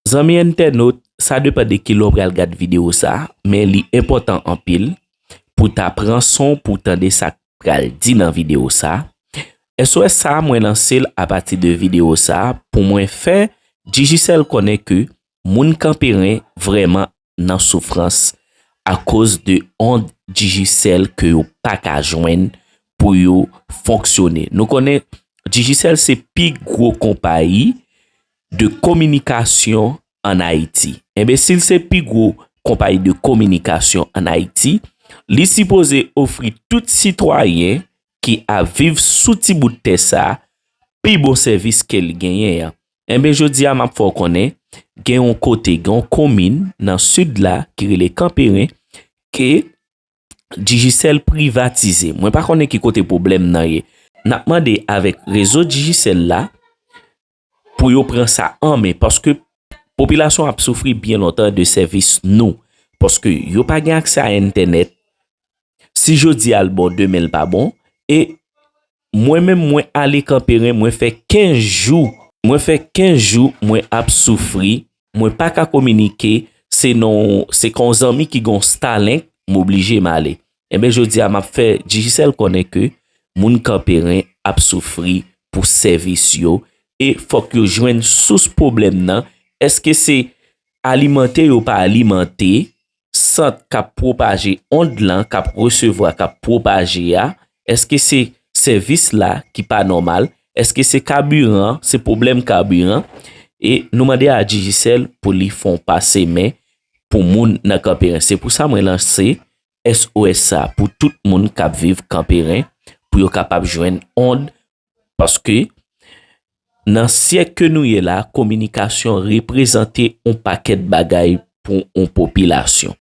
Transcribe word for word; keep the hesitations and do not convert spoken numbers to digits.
Zanmi entènot, sa depann de kilè w pral gad videyo sa, men li enpòtan anpil pou ta pran son, pou tande sa k pral di nan videyo sa. S O S sa, mwen lanse l apati de videyo sa pou mwen fè Digicel konnen ke moun Kanperen vrèman nan soufrans akoz de ond Digicel ke yo pa ka jwenn pou yo fonksyone. Nou konnen Digicel se pi gwo konpayi de kominikasyon ann Ayiti. Enben, si l se pi gwo konpayi de kominikasyon ann Ayiti, li sipoze ofri tout sitwayen ki ap viv sou ti bout tè sa pi bon sèvis ke l genyen an. Enben, jodi a, m ap fè w konnen, gen yon kote, gen yon komin nan sid la ki rele Kanperen, ke Digicel privatize. Mwen pa konnen ki kote pwoblèm nan ye. N ap mande avèk rezo Digicel la pou yo pran sa an men, paske popilasyon ap soufri byen lontan de sèvis nou. Paske yo pa gen aksè a entènèt. Si jodi a l bon, demen l pa bon. E mwen menm, mwen ale Kanperen, mwen fè kenz jou. Mwen fè kenz jou, mwen ap soufri. Mwen pa ka kominike, se non, se kon zanmi ki gon Starlink, m oblije m ale. Enben, jodi a, m ap fè Digicel konnen ke moun Kanperen ap soufri pou sèvis yo. E fòk yo jwenn sous pwoblèm nan. Èske se alimante yo pa alimante sant k ap pwopaje ond lan, k ap resevwa, k ap pwopaje a? Èske se sèvis la ki pa nòmal? Èske se kabiran, se pwoblèm kabiran? E nou mande a Digicel pou li fè yon pase men pou moun nan Kanperen. Se pou sa mwen lanse S O S sa pou tout moun k ap viv Kanperen, pou yo kapab jwenn ond, paske nan syèk ke nou ye la, kominikasyon reprezante yon pakèt bagay pou yon popilasyon.